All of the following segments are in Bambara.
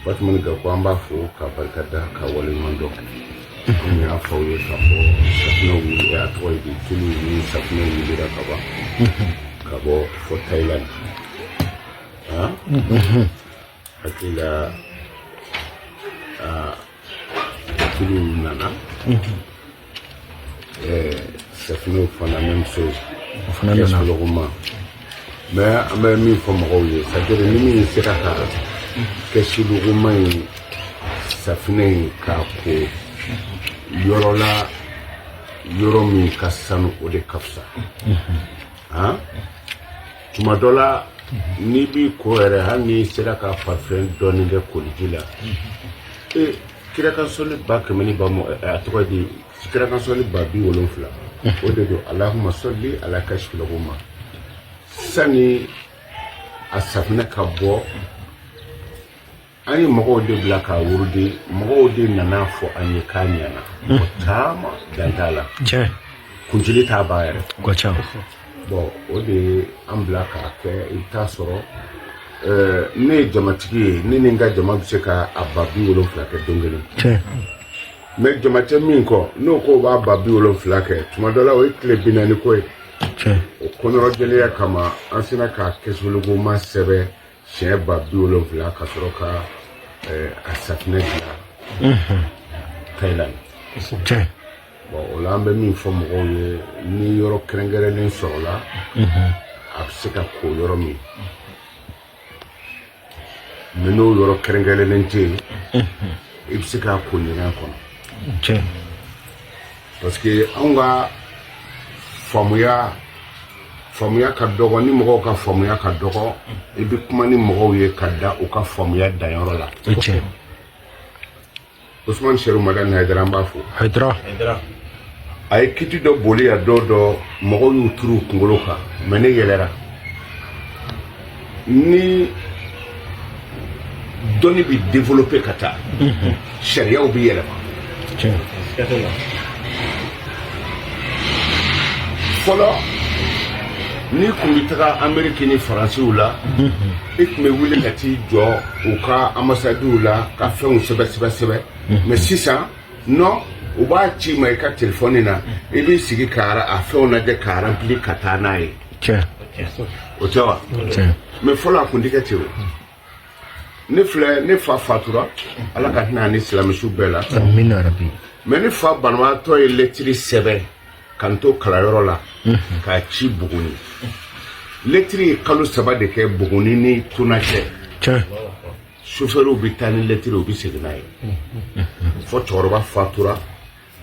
Batumani Gaku, an b'a fo ka barika da, ka waleɲuman dɔn. An y'a fɔ aw ye k'a fɔ safunɛw wuli, a tɔgɔ ye di, tulu ni safunɛw wulira ka ban ka bɔ fo Thailand. Han, hakili la tulu nana, safunɛw fana, même chose. O fana nana. Kɛsɔlɔgoma. Mais an bɛ min fɔ mɔgɔw ye, c'est à dire ni min sera ka kɛsilogoma in, safunɛ in, k'a ko yɔrɔ la, yɔrɔ min ka sanu, o de ka fisa. Han, tuma dɔ la n'i b'i ko yɛrɛ, hali n'i sera ka parfum dɔɔni kɛ koliji la, e kira ka sɔli ba kɛmɛ ni ba a tɔgɔ ye di, kira ka sɔli 70000, o de don, Alahuma sɔli ala kashfilogoma. Sani a safunɛ ka bɔ, an ye mɔgɔw de bila k'a wurudi, mɔgɔw de nana fɔ an ye k'a ɲɛna. Mɔgɔ caman dan t'a la. Kuncili t'a ban yɛrɛ. Ka ca. Bon, o de ye an bila k'a kɛ. I bɛ taa sɔrɔ ne ye jamatigi ye, ne ni n ka jama bɛ se ka a 70000 kɛ don kelen. Mais jama tɛ min kɔ, n'o ko b'a 70000 kɛ, tuma dɔ la o ye tile 40 ko ye. O kɔnɔrɔjɛlenya kama, an sera ka kɛsologoma sɛbɛn siɲɛ 70000 ka sɔrɔ ka a safunɛ dilan Thailand. Bon, o la an bɛ min fɔ mɔgɔw ye, ni yɔrɔ kɛrɛnkɛrɛnnen sɔrɔla, a bɛ se ka ko yɔrɔ min, mais n'o yɔrɔ kɛrɛnkɛrɛnnen tɛ yen, i bɛ se k'a ko ɲɛgɛn kɔnɔ. Parce que anw ka faamuya ka dɔgɔ, ni mɔgɔw ka faamuya ka dɔgɔ, i bɛ kuma ni mɔgɔw ye ka da u ka faamuya danyɔrɔ la. O tiɲɛ. Usman Seru Madani Hayidara, an b'a fo. Hayidara. A ye kiti dɔ boli yan don dɔ, mɔgɔw y'u turu u kunkolo kan, mais ne yɛlɛra. Ni dɔnni bɛ développer ka taa, sariyaw bɛ yɛlɛma. Fɔlɔ, n'i kun bɛ taga Ameriki ni Faransiw la, i tun bɛ wuli ka t'i jɔ u ka ambassadew la ka fɛnw sɛbɛ sɛbɛ sɛbɛ. Mais sisan non, u b'a ci ma i ka telefɔni na, i b'i sigi ka a fɛnw lajɛ k'a remplir ka taa n'a ye. O tɛ wa? Mais fɔlɔ a kun tɛ kɛ ten. O ne filɛ, ne fa fatura, Ala ka hinɛ ani silamɛsu bɛɛ la. Amina rabi. Mais ne fa banabaatɔ ye lɛtiri sɛbɛn ka n to kalanyɔrɔ la k'a ci Buguni. Lɛtiri ye kalo 3 de kɛ Buguni ni Tuna cɛ. Sofɛriw bɛ taa ni lɛtiri, u bɛ segin n'a ye fo cɛkɔrɔba fatura.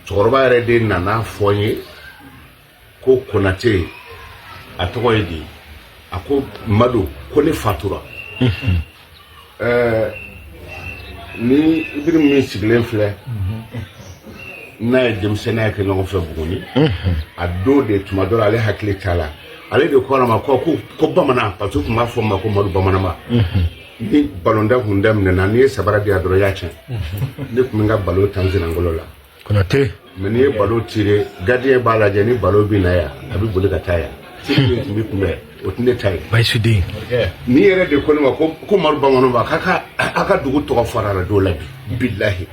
Cɛkɔrɔba yɛrɛ de nana fɔ n ye ko Konate, a tɔgɔ ye di, a ko Madu, ko ne fatura. Ni Ibiri min sigilen filɛ, n'a ye denmisɛnninya kɛ ɲɔgɔn fɛ Buguni, a don de tuma dɔ la ale hakili t'a la, ale de ko a ma ko bamanan, parce que u tun b'a fɔ n ma ko Madu Bamananba. Ni balonda kun daminɛna, n'i ye sabara di yan dɔrɔn, i y'a tiɲɛ. Ne tun bɛ n ka ballon tan senankolo la. Konate. Mais n'i ye ballon tiré, gardien b'a lajɛ, ni ballon bɛ na yan, a bɛ boli ka taa yan. Sini min tun bɛ kunbɛn, o tun ne ta ye. Bayisuden. Ni yɛrɛ de ko ne ma ko Madu Bamananba, k'a ka a ka dugu tɔgɔ fɔra la don la bi. Bilahi,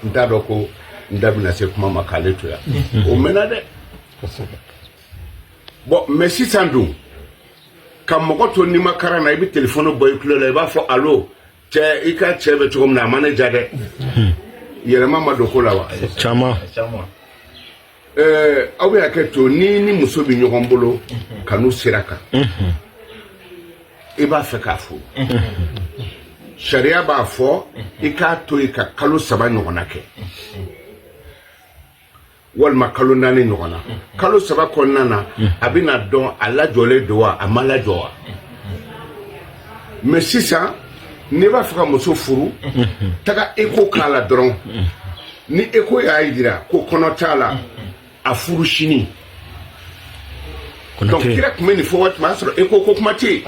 n t'a dɔn ko n da bɛna se kuma ma k'ale to yan. O mɛnna dɛ. Bon, mais sisan dun, ka mɔgɔ to nimakaran na, i bɛ telefɔni bɔ i tulo la, i b'a fɔ alo cɛ, i ka cɛ bɛ cogo min na, a ma ne ja dɛ. Yɛlɛma ma don ko la wa? Caman. Aw bɛ hakɛ to, ni muso bɛ ɲɔgɔn bolo, kanu sera kan, i b'a fɛ k'a furu, sariya b'a fɔ i k'a to yen ka kalo 3 ɲɔgɔnna kɛ walima kalo 4 ɲɔgɔnna. Kalo 3 kɔnɔna na, a bɛna dɔn a lajɔlen don wa, a ma lajɔ wa. Mais sisan, n'i b'a fɛ ka muso furu, taga écho k'a la dɔrɔn. Ni écho y'a jira ko kɔnɔ t'a la, a furu sini. Donc kira tun bɛ nin fɔ waati min, a y'a sɔrɔ écho ko kuma tɛ yen.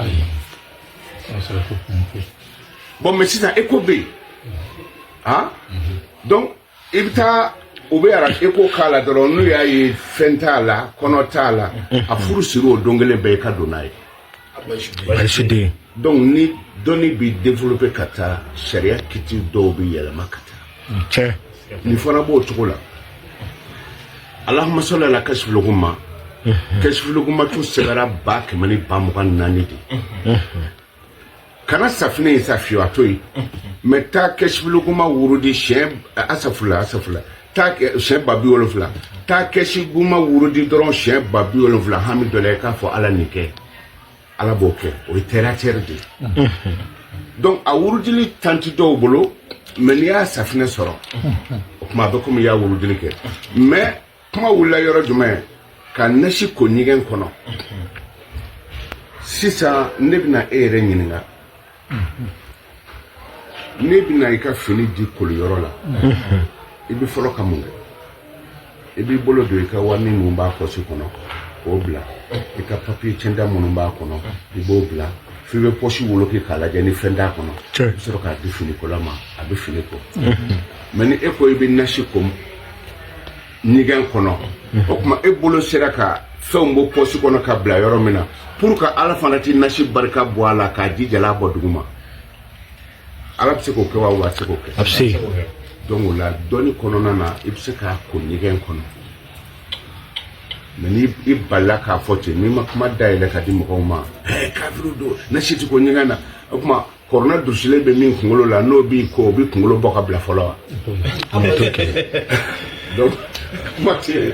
Bon, mais sisan écho bɛ yen. Ah, donc i bɛ taa, u bɛ ara écho k'a la dɔrɔn, n'u y'a ye fɛn t'a la, kɔnɔ t'a la, a furu siri o don kelen bɛɛ, i ka don n'a ye. Bayisuden. Donc ni Dɔnni bɛ développer ka taa, sariya kiti dɔw bɛ yɛlɛma ka taa. Nin fana b'o cogo la. Allahumma salli ala kasifiluguma. Kasifiluguma tu sɛbɛra 1240 de. Kana safinɛ in sa fiyewu, a to yen. Mais taa kasifiluguma wurudi siɲɛ, asafula, asafula, taa siɲɛ 70000. Taa kɛsiguma wurudi dɔrɔn siɲɛ 70000, hami dɔ la, i k'a fɔ Ala nin kɛ, Ala b'o kɛ. O ye terre à terre de ye. Donc a wurudili tanti dɔw bolo, mais n'i y'a safinɛ sɔrɔ, o tuma a bɛ komi i y'a wurudili kɛ. Mais kuma wulila yɔrɔ jumɛn? Ka nasi ko ɲɛgɛn kɔnɔ. Sisan ne bɛna e yɛrɛ ɲininka. Ne bɛna i ka fini di koliyɔrɔ la, i bɛ fɔlɔ ka mun kɛ? I b'i bolo don i ka wari minnu b'a pɔsi kɔnɔ k'o bila, i ka papiye cɛnda minnu b'a kɔnɔ, i b'o bila, f'i bɛ pɔsi woloki k'a lajɛ ni fɛn t'a kɔnɔ. I bɛ sɔrɔ k'a di finikola ma, a bɛ fini ko. Mais ni e ko i bɛ nasi ko ɲɛgɛn kɔnɔ, o tuma e bolo sera ka fɛnw bɔ pɔsi kɔnɔ ka bila yɔrɔ min na, pour que Ala fana ti nasi barika bɔ a la k'a ji jalan bɔ duguma. Ala bɛ se k'o kɛ wa? Wa a tɛ se k'o kɛ? A bɛ se. Donc o la, dɔnni kɔnɔna na, i bɛ se k'a ko ɲɛgɛn kɔnɔ. Mais ni i balila k'a fɔ ten, n'i ma kuma dayɛlɛ ka di mɔgɔw ma, ɛɛ, kafiriw don, nasi ti ko ɲɛgɛn na, o tuma kɔrɔna dusulen bɛ min kunkolo la, n'o b'i ko, o b'i kunkolo bɔ ka bila fɔlɔ wa? Donc kuma tɛ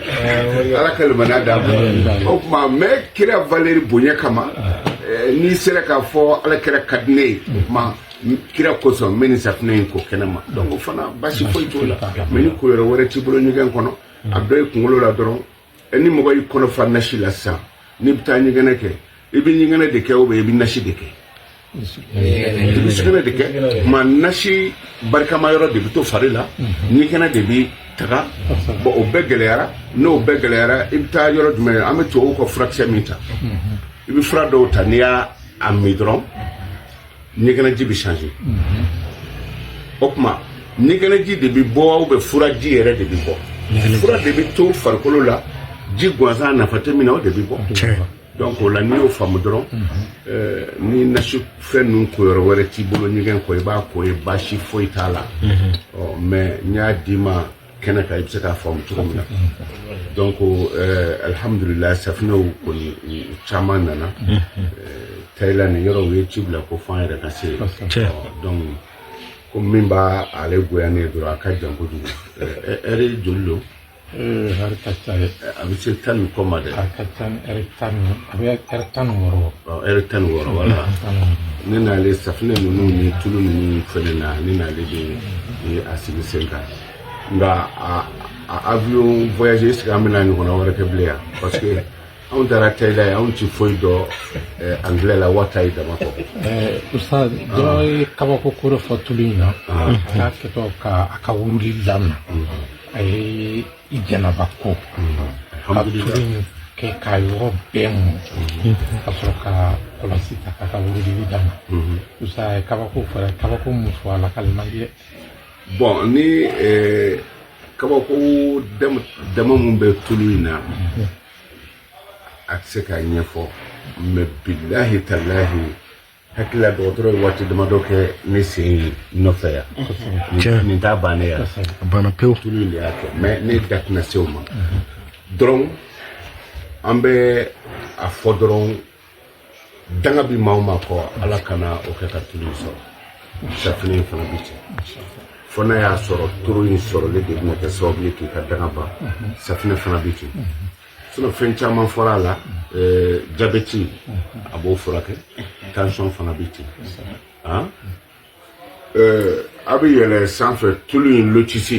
Ala ka limaniya d'a ma. O tuma, mais kira valeur bonya kama, n'i sera k'a fɔ Ala kira ka di ne ye, o tuma kira kosɔn n bɛ nin safinɛ in ko kɛnɛ ma. Donc o fana, basi foyi t'o la. Mais ni ko yɔrɔ wɛrɛ t'i bolo ɲɛgɛn kɔnɔ, a dɔ i kunkolo la dɔrɔn. Ni mɔgɔ y'i kɔnɔ fa nasi la sisan, n'i bɛ taa ɲɛgɛnɛ kɛ, i bɛ ɲɛgɛnɛ de kɛ ou bien i bɛ nasi de kɛ? I bɛ sugunɛ de kɛ. Ma nasi barikama yɔrɔ de bɛ to fari la, ɲɛgɛnɛ de bɛ taga. Bon, o bɛɛ gɛlɛyara. N'o bɛɛ gɛlɛyara, i bɛ taa yɔrɔ jumɛn? An bɛ tubabuw ka furakisɛ min ta, i bɛ fura dɔw ta, n'i y'a a min dɔrɔn, ɲɛgɛnɛji bɛ changer. O tuma ɲɛgɛnɛji de bɛ bɔ ou bien furaji yɛrɛ de bɛ bɔ? Fura de bɛ to farikolo la, ji gansan nafa tɛ min na, o de bɛ bɔ. Donc o la, n'i y'o faamu dɔrɔn, ni nasi fɛn ninnu ko yɔrɔ wɛrɛ t'i bolo ɲɛgɛn kɔ, i b'a ko ye, baasi foyi t'a la. Ɔ, mais n y'a d'i ma kɛnɛ kan, i bɛ se k'a faamu cogo min na. Donc alhamdulilayi, safinɛw kɔni, u caman nana. Thaïlande yɔrɔ, u ye ci bila ko f'an yɛrɛ ka se yen. Ɔ, donc ko min b'a ale goya ne ye dɔrɔn, a ka jan kojugu. Ɛri joli don? Ɛri ka ca dɛ. A bɛ se 10 ni kɔ ma dɛ. A ka ca ni ɛri 10, a bɛ ɛri 16 bɔ. Ɔ, ɛri 16, wala. Ne n'ale safinɛ ninnu ni tulu ninnu fɛnɛ na, ne n'ale de ye a sigi sen kan. Nka a avion voyage, est ce que an bɛna ɲɔgɔnna wɛrɛ kɛ bilen yan? Parce que anw taara Thaïlande, anw ti foyi dɔn anglais la, wata ye dama kɔ. Ustaz, dɔ ye kabako ko dɔ fɔ tulu in na. A y'a kɛtɔ ka a ka wurudi daminɛ, a ye i jɛnaba ko ka tulu in kɛ k'a yɔrɔ bɛɛ mun, ka sɔrɔ ka kɔlɔsi ta k'a ka wurudili daminɛ. Ustaz, a ye kabako fɔ, a ye kabako mun fɔ, a lakali man di dɛ. Bon, ni kabako dama mun bɛ tulu in na, a tɛ se k'a ɲɛfɔ. Mais bilahi talahi, hakilila dɔgɔtɔrɔ ye waati damadɔ kɛ ne sen nɔfɛ yan. Nin t'a bannen yan. A banna pewu. Tulu in de y'a kɛ. Mais ne da tɛna se o ma dɔrɔn. An bɛ a fɔ dɔrɔn, danga bi maa o maa kɔ, Ala kana o kɛ ka tulu in sɔrɔ. Safinɛ in fana bi ten, fo n'a y'a sɔrɔ turu in sɔrɔli de bɛna kɛ sababu ye k'i ka danga ban. Safinɛ fana bi ten. Sinon fɛn caman fɔra a la. Jabɛti, a b'o furakɛ. Tension fana bi ten. Han, a bɛ yɛlɛ sanfɛ, tulu in lotus,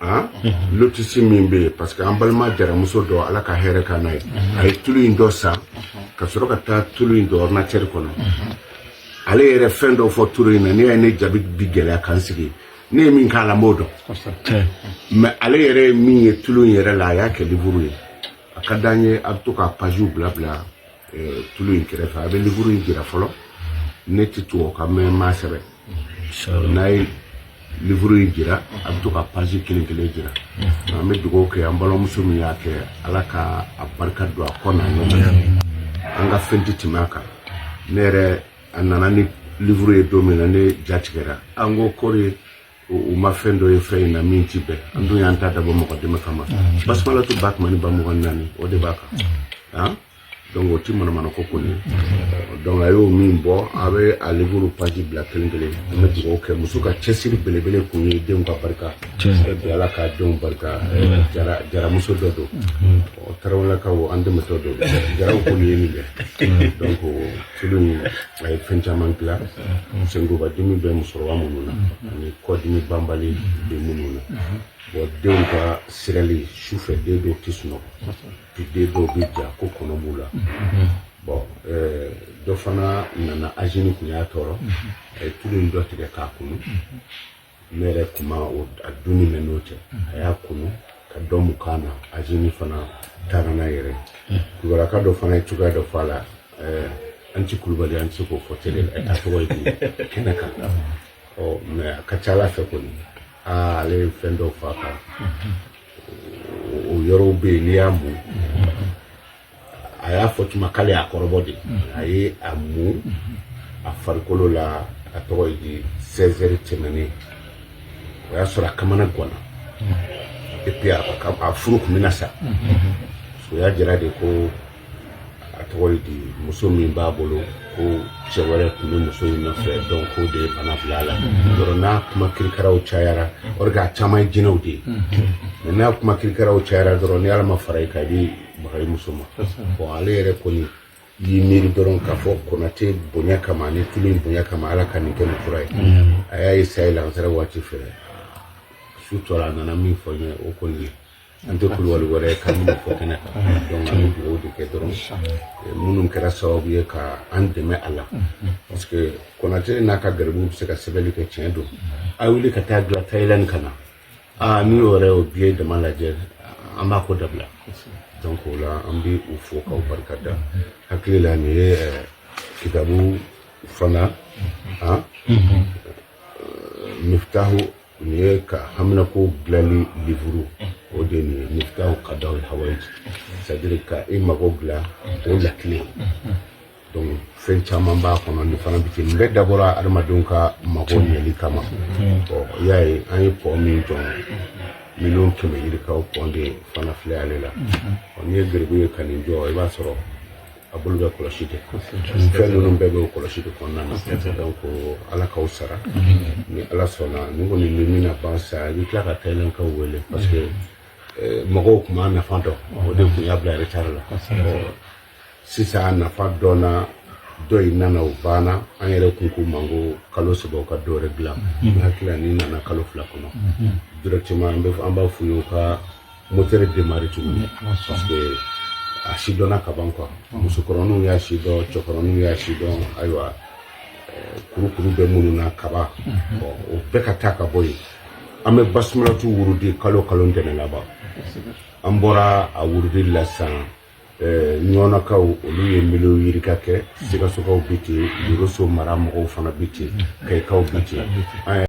han, lotus min bɛ yen, parce que an balima jaramuso dɔ, Ala ka hɛrɛ ka n'a ye, a ye tulu in dɔ san ka sɔrɔ ka taa tulu in don ordinateur kɔnɔ. Ale yɛrɛ fɛn dɔ fɔ tulu in na, ne y'a ye, ne jaabi bi gɛlɛya kan sigi. Ne ye min k'a la, n b'o dɔn. Mais ale yɛrɛ ye min ye tulu in yɛrɛ la, a y'a kɛ livre ye. A ka d'an ye, a bɛ to ka pagew bila bila tulu in kɛrɛfɛ. A bɛ livre in jira fɔlɔ. Ne tɛ tubabu kan mɛn, n m'a sɛbɛn. N'a ye livre in jira, a bɛ to ka page kelen kelen jira. An bɛ dugawu kɛ an balimamuso min y'a kɛ, Ala ka a barika don a kɔ n'a ɲɛ. An ka fɛn tɛ tɛmɛ a kan. Ne yɛrɛ A nana ni livre ye don min na, ne ja tigɛra. An ko kɔri u ma fɛn dɔ ye fɛn in na min ti bɛn. An dun y'an ta dabɔ mɔgɔ dɛmɛ kama. Basumalatu 1024,000, o de b'a kan. Han, donc o ti manamana ko kɔni ye. Donc a y'o min bɔ, a bɛ a livre page bila kelen kelen. An bɛ dugawu kɛ. Muso ka cɛsiri belebele kun ye denw ka barika. Bi Ala ka denw barika. Jara jaramuso dɔ don, ɔ Tarawelelakaw, an dɛmɛtɔ don, jaraw kɔni ye nin kɛ. Donc tulu in, a ye fɛn caman dilan. Senkoba dimi bɛ musokɔrɔba minnu na ani kɔdimi banbali bɛ minnu na, bon, denw ka sirali sufɛ, den dɔw tɛ sunɔgɔ, puis den dɔw bɛ ja ko kɔnɔ b'u la. Bon, dɔ fana nana, angine kun y'a tɔɔrɔ, a ye tulu in dɔ tigɛ k'a kunu. Ne yɛrɛ kun ma o a dunni mɛn n'o cɛ, a y'a kunu ka dɔ mun kan na, angine fana taara n'a yɛrɛ ye. Kulubalaka dɔ fana ye cogoya dɔ fɔ a la. An ti Kulubali, an tɛ se k'o fɔ télé la, a tɔgɔ ye di kɛnɛ kan. Ɔ mais a ka ca Ala fɛ kɔni, aa, ale ye fɛn dɔw fɔ a kan. O yɔrɔw bɛ yen, n'i y'a mun, a y'a fɔ tuma k'ale y'a kɔrɔbɔ de, a ye a mun a farikolo la. A tɔgɔ ye di, 16 heures tɛmɛnen, o y'a sɔrɔ a kamana ganna, et puis a furu kun bɛna sa. O y'a jira de ko a tɔgɔ ye di, muso min b'a bolo, ko cɛ wɛrɛ tun bɛ muso in nɔfɛ. Donc k'o de ye bana bila a la. Yɔrɔ n'a kuma kirikaraw cayara, or que a caman ye jinɛw de ye, mais n'a kuma kirikaraw cayara dɔrɔn, ni Ala ma fara i kan, i bɛ baga i muso ma. Bon, ale yɛrɛ kɔni y'i miiri dɔrɔn k'a fɔ Konate bonya kama ani tulu in bonya kama, Ala ka nin kɛ nin fura ye. A y'a ye sayi lansara waati fɛ, su tɔ la, a nana min fɔ n ye, o kɔni, an tɛ kulubali wɛrɛ ye k'an bɛna fɔ kɛnɛ kan. Donc an bɛ dugawu de kɛ dɔrɔn, minnu kɛra sababu ye ka an dɛmɛ a la, parce que Konate n'a ka garibuw bɛ se ka sɛbɛnni kɛ. Tiɲɛ don, a wuli ka taa dilan Thaïlande ka na, aa, n'i y'o yɛrɛ o biye dama lajɛ, an b'a ko dabila. Donc o la, an bɛ u fo k'aw barika da. Hakili la, nin ye kitabu fana, han, Miftahu, nin ye ka haminako dilanli livre, o de nin ye Miftahu Kadaw Hawaiji, c'est à dire ka i mago dilan o lakile. Donc fɛn caman b'a kɔnɔ. Nin fana bɛ ten. Nin bɛɛ dabɔra adamadenw ka mago ɲɛli kama. Bon, i y'a ye, an ye pont min jɔ, 100 000 000 yirikaw, pont de fana filɛ ale la. N'i ye garibu ye ka nin jɔ, i b'a sɔrɔ a bolo bɛ kɔlɔsi de. Fɛn ninnu bɛɛ bɛ o kɔlɔsi de kɔnɔna na. Donc Ala k'aw sara. Ni Ala sɔnna, nin kɔni ni min na ban sa, i bɛ tila ka Thaïlandekaw wele, parce que mɔgɔw tun b'a nafa dɔn, o de tun y'a bila retard la. Sisan a nafa dɔnna, dɔ in nana, o banna. An yɛrɛ kun k'u ma ko kalo 3 u ka dɔ wɛrɛ dilan. N hakili la, n'i nana kalo 2 kɔnɔ directement, an bɛ an b'a f'u ye u ka moteur démarrer tuguni, parce que a si dɔnna ka ban quoi. Musokɔrɔninw y'a si dɔn, cɛkɔrɔninw y'a si dɔn. Ayiwa, kurukuru bɛ minnu na kaba, bon, o bɛɛ ka taa ka bɔ yen. An bɛ basumalatu wurudi kalo kalo ntɛnɛn laban. An bɔra a wurudi la sisan. Ɲɔnakaw, olu ye miliyɔn yirika kɛ. Sikasokaw bi ten, Yoroso mara mɔgɔw fana bi ten, Kayikaw bi ten. An